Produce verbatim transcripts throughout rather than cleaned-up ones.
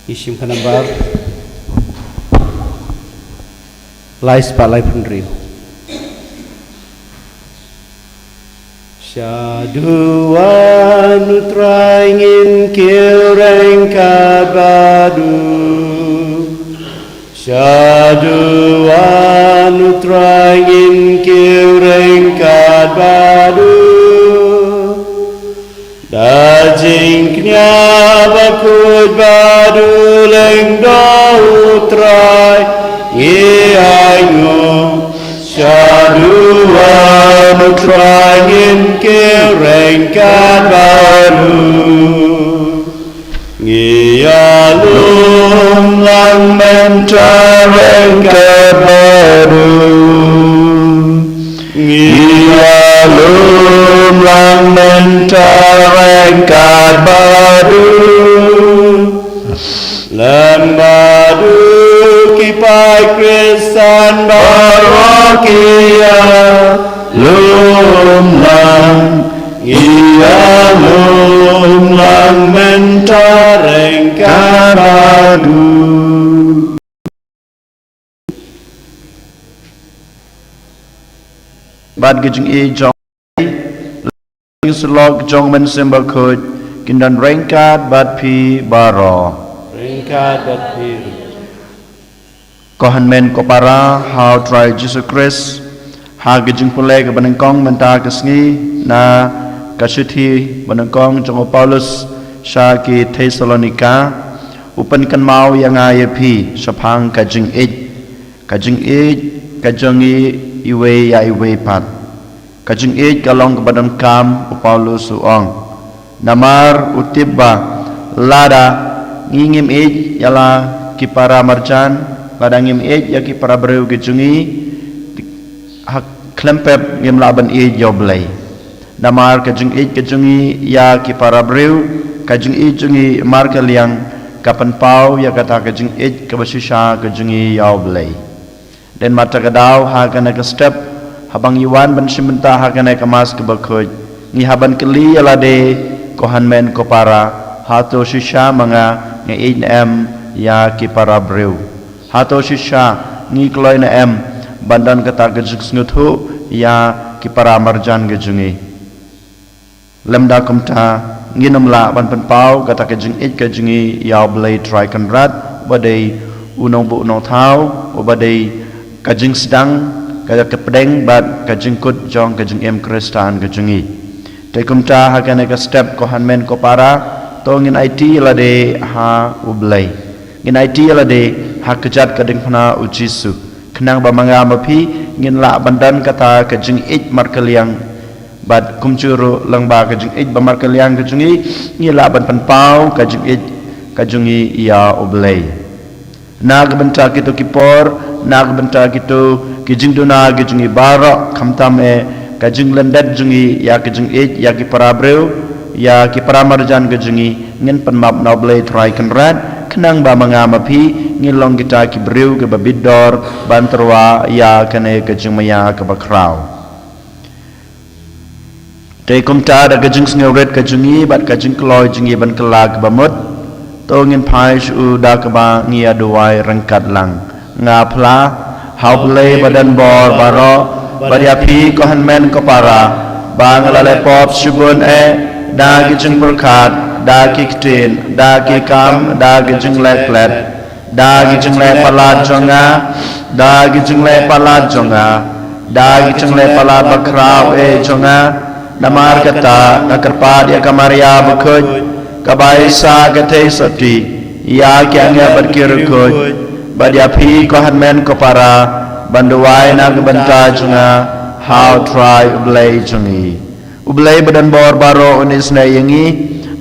Ki shim ka nambar lai spah laiphew hynriew. Sha duwan U Trai ngin kiew ryngkat bad u. Sha duwan U Trai ngin kiew ryngkat bad u. Da jingkñia bakhuid bad u lyngdoh U Trai ngi ainguh. Sha duwan U Trai ngin kiew ryngkat bad u. Ngi ïalum lang mynta ryngkat bad u. Ngi ïalum lang mynta ryngkat bad u. Lem bad u ki paid Khristan baroh ki ïalum lang. Ngi ïalum lang mynta ryngkat bad u. Bad ki jingïeit jong ki syllok jong u Mynsiem Bakhuid kin don ryngkat bad phi baroh. Ryngkat bad phi. Ko hynmen ko para ha U Trai Jisu Khrist, ha ka jingpule kaba nyngkong mynta ka sngi na ka shithi ba nyngkong jong u Paulus sha ki Thessalonika, u pynkynmaw ïa nga ïa phi shaphang ka jingïeit, ka jingïeit ka jong ngi iwei ïa iwei pat. Ka jingïeit ka long kaba donkam, u Paulus u ong. Namar u tip ba lada ngi ngim ïeit ïa la ki para marjan, lada ngim ïeit ïa ki para briew ki jong ngi, ha khlem pep ngim lah ban ïeit ïa U Blei. Namar ka jingïeit ka jong ngi ïa ki para briew, ka jingïeit jong ngi markylliang, ka pynpaw ïa kata ka jingïeit kaba shisha ka jong ngi ïa U Blei. Dei na kata ka daw ha kane ka step, haba ngi wan ban shim bynta ha kane ka Mass kaba khuid, ngi hap ban kylli ïa lade, ko hynmen ko para, hato shisha ma nga nga ïeit ne em ïa ki para briew? Hato shisha ngi kloi ne em ban don kata ka jingsngewthuh ïa ki para marjan ka jong ngi? Lymda kumta, ngin ym lah ban pynpaw kata ka jingïeit ka jong ngi ïa U Blei Trai Kynrad, uba dei u nongbuh nongthaw, uba dei ka jingsdang, ka, ka pdeng bad ka jingkut jong ka jingim Khristan ka jong ngi. Te kumta ha kane ka step, ko hynmen ko para, to ngin aiti ïa lade ha U Blei. Ngin aiti ïa lade ha ka kjat ka diengphna U Jisu. Khnang ba ma nga ma phi ngin lah ban don kata ka jingïeit markylliang. Bad kumjuh ruh lyngba ka jingïeit ba markylliang ka jong ngi, ngi lah ban pynpaw ka jingïeit ka jong ngi ïa U Blei. Na ka bynta kito ki por, na ka bynta kito ki jingduna ki jong ngi baroh, khamtam eh ka jinglyndet jong ngi ïa ka jingïeit ïa ki para briew, ïa ki para marjan ka jong ngi, ngin pynmap na U Blei Trai Kynrad, khnang ba ma nga ma phi ngin long kita ki briew kiba bit dor ban tyrwa ïa kane ka jingmaïa kaba khraw. Te kumta da ka jingsngewrit ka jong ngi bad ka jingkloi jong ngi ban kylla kaba mut, to ngin phai sha u da kaba ngi ïa duwai ryngkat lang. Nga phla ha U Blei ba don bor baroh, bad ïa phi ko hynmen ko para, ba nga la leh pop shibun eh, da ki jingpyrkhat, da ki ktien, da ki kam, da ki jingleh klet. Da ki jingleh palat jong nga, da ki jingleh palat jong nga, da ki jingleh palat bakhraw eh jong nga, namar kata nga kyrpad ïa ka Maria bakhuid, kaba ai sa ka theisotti ïa ki angel bad ki riewkhuid, bad ïa phi ko hynmen ko para, ban duwai na ka bynta jong nga ha U Trai U Blei jong ngi. U Blei ba don bor baroh un isynei ïa ngi,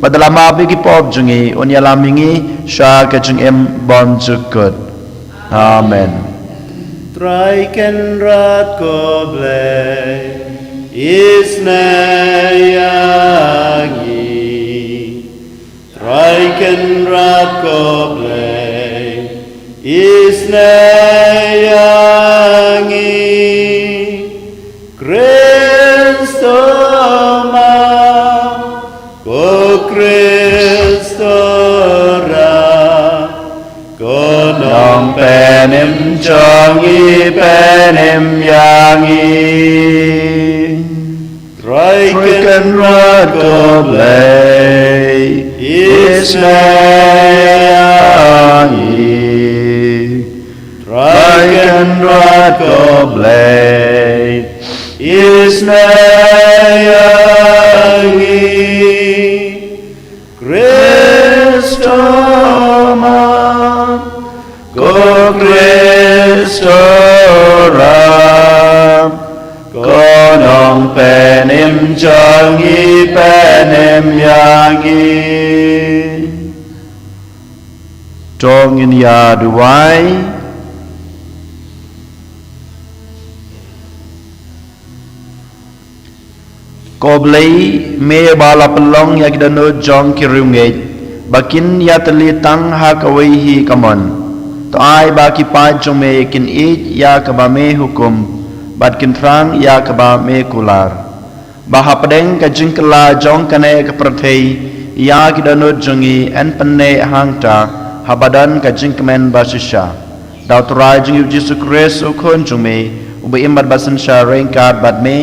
bad da la map ïa ki pop jong ngi, un ïalam ïa ngi sha ka jingim bymjukut. Amen. Trai Kynrad ko Blei, isynei ïa ngi. Trai Kynrad ko Blei, isynei ïa ngi. Khrist, ma, ko Khrist, ra Nym jong ngi, pynim ïa ngi. Trai Kynrad ko Blei, isynei ïa ngi. Trai Kynrad ko Blei, isynei ïa ngi. Khrist, Mama, ko Khrist, Ram, ko Nongpynim jong ngi, pynim ïa ngi. To ngin ïa duwai. Ko Blei, me ba la pynlong ïa ki dohnud jong ki riewngeit ba kin ïatylli tang ha kawei hi ka mon. To ai ba ki paid jong me kin ïeit ïa kaba me hukum, bad kin thrang ïa kaba me kular. Ba hapdeng ka jingkylla jong kane ka pyrthei, ïa ki dohnud jong ngi yn pynneh hangta, haba don ka jingkmen ba shisha. Da U Trai jong ngi U Jisu Khrist U Khun jong me, uba im bad ba synshar ryngkat bad me,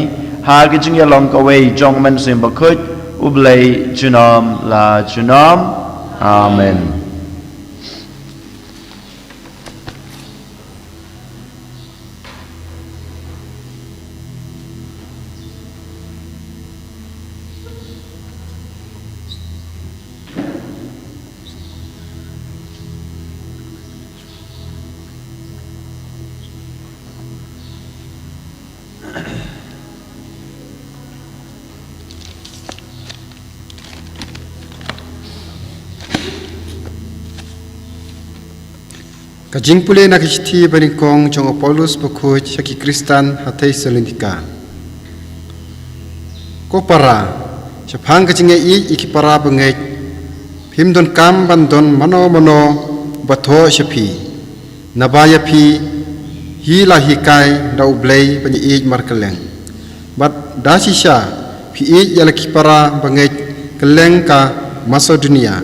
ha ka jingïalong kawei jong U Mynsiem Bakhuid, U Blei junom la junom. Amen. Ka jingpule na ka shithi banyngkong jong u Paulus bakhuid sha ki Khristan ha Thessalonika. Ko para, shaphang ka jingïaieit ïa ki para bangeit, phim donkam ban don mano mano ba thoh sha phi. Naba ïa phi hi la hikai da U Blei ban ïaieit markylleng. Bad da shisha phi ïeit ïa la ki para bangeit kylleng ka Masedonia.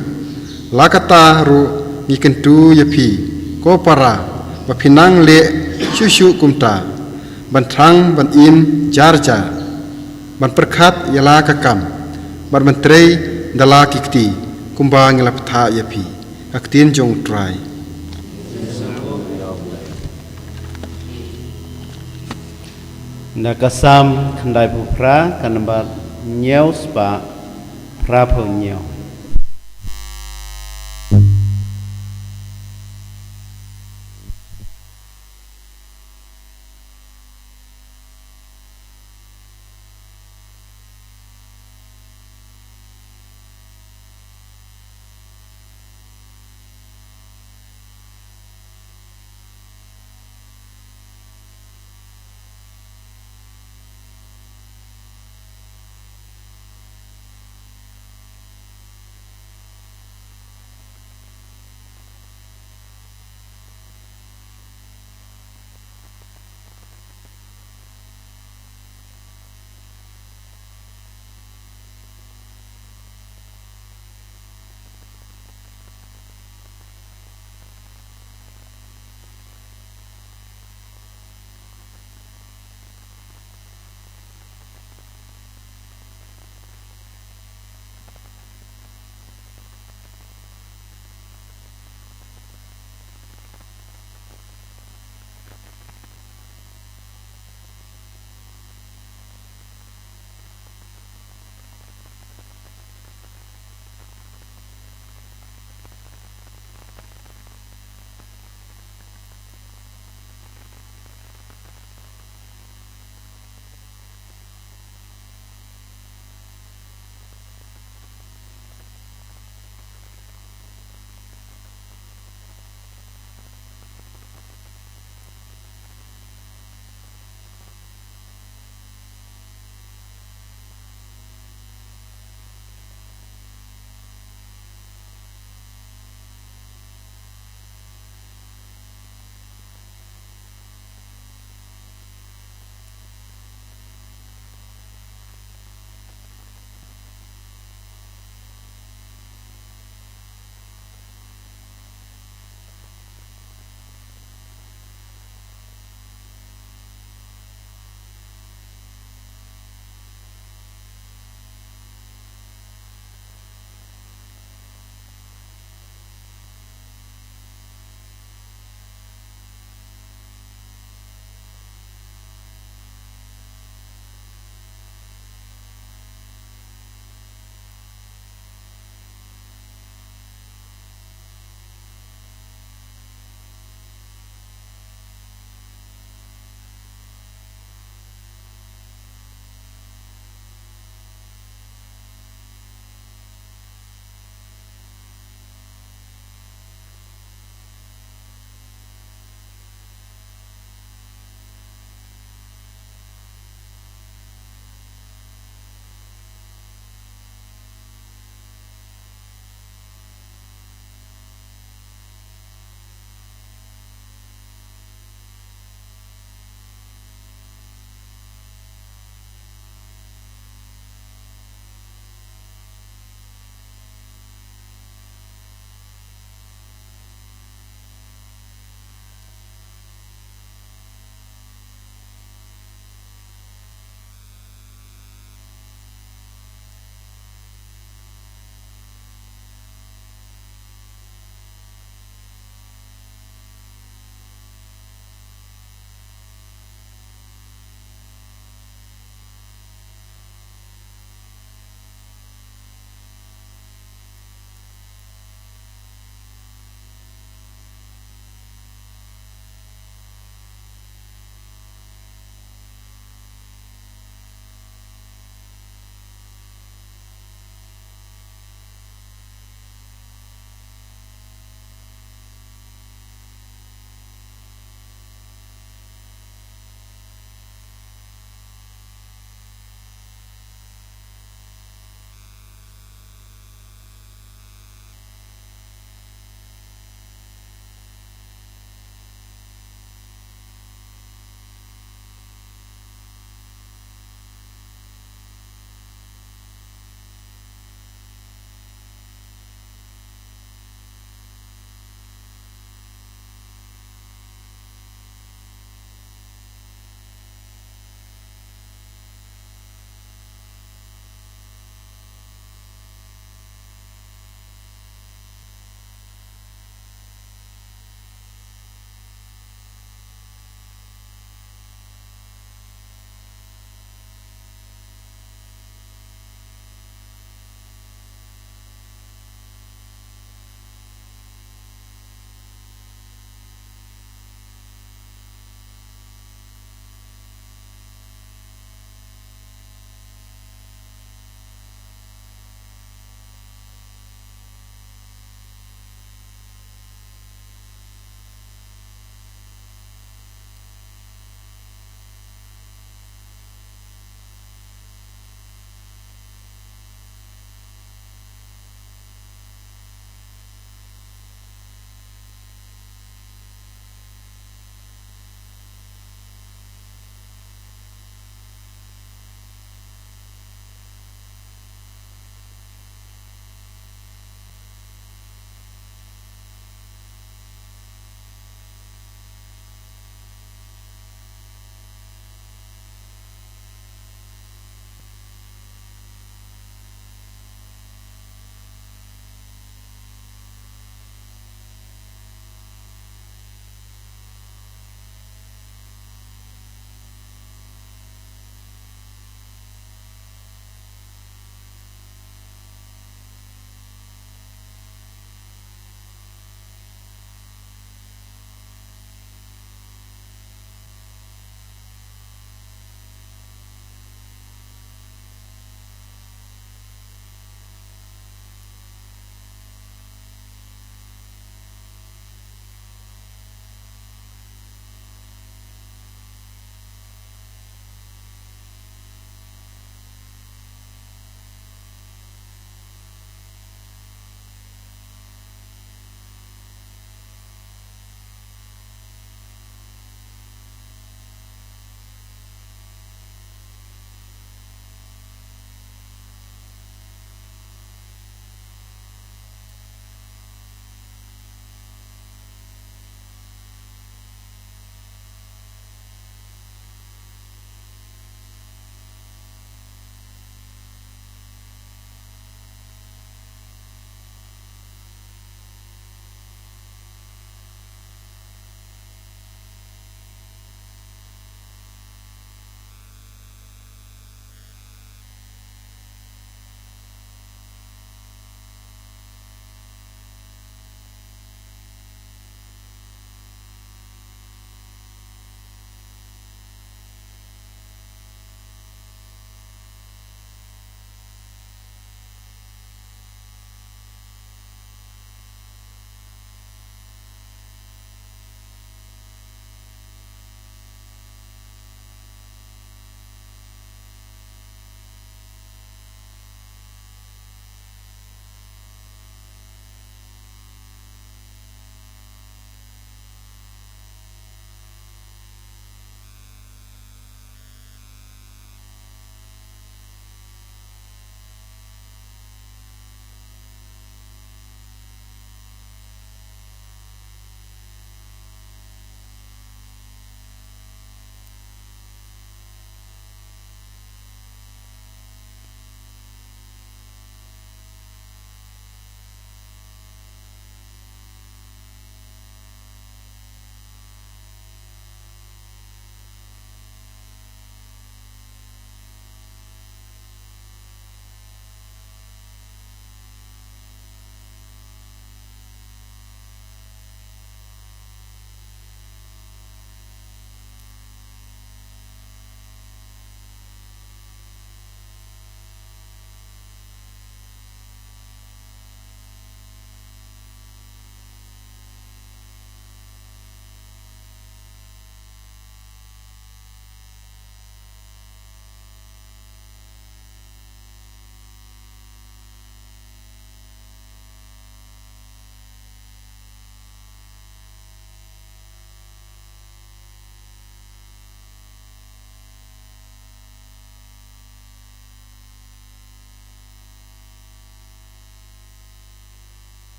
La kata ruh ngi kyntu ïa phi, ko para, ba phin nang leh shuh shuh kumta, ban thrang ban im jar jar, ban pyrkhat ïa la ka kam, bad ban trei da la ki kti, kumba ngi la bthah ïa phi. Ka ktien jong U Trai. Na ka Salm khyndaiphew phra, ka nambar hynñiew spah phraphew hynñiew.